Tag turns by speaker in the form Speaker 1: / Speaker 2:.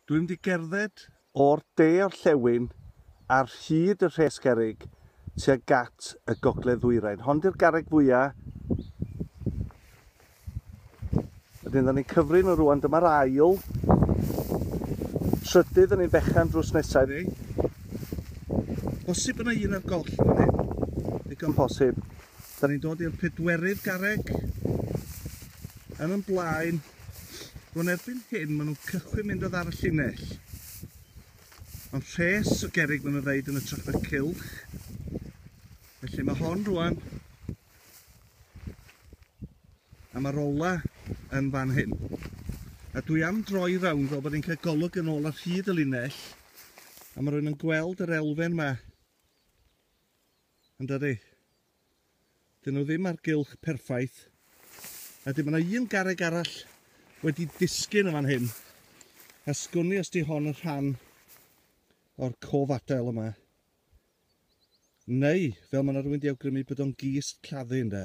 Speaker 1: Dwi'n mynd i gerdded o'r de orllewin ar hyd y rhes gerrig tuag at y gogledd ddwyrain. Hon di'r garreg fwya. Wedyn, da ni'n cyfri nhw rwan, dyma'r ail. Trydydd yn un bechan drws nesaf i ni. Bosib yna un ar goll fan hyn. Digon posib. Da ni'n dod i'r pedwerydd garreg. Yn yn blaen. Rwan erbyn hyn, maen nhw'n cychwyn mynd o ar y llinell. Ond rhes o gerrig maen nhw'n ddeud yn ytrach na cylch. Felly mae hon rwan a mae'r ola yn fan hyn. A dwi am droi rownd fel bod ni'n cael golwg yn ôl ar hyd y linell a mae rhywun yn gweld yr elfen yma. Yn dydi? Dyn nhw ddim ar gylch perffaith. A dim mae yna un garreg arall wedi disgyn yn fan hyn. A sgwn i os di hon yn rhan o'r cofadail yma. Neu, fel mae yna rhywun di awgrymu bod o'n gist claddu, ynde.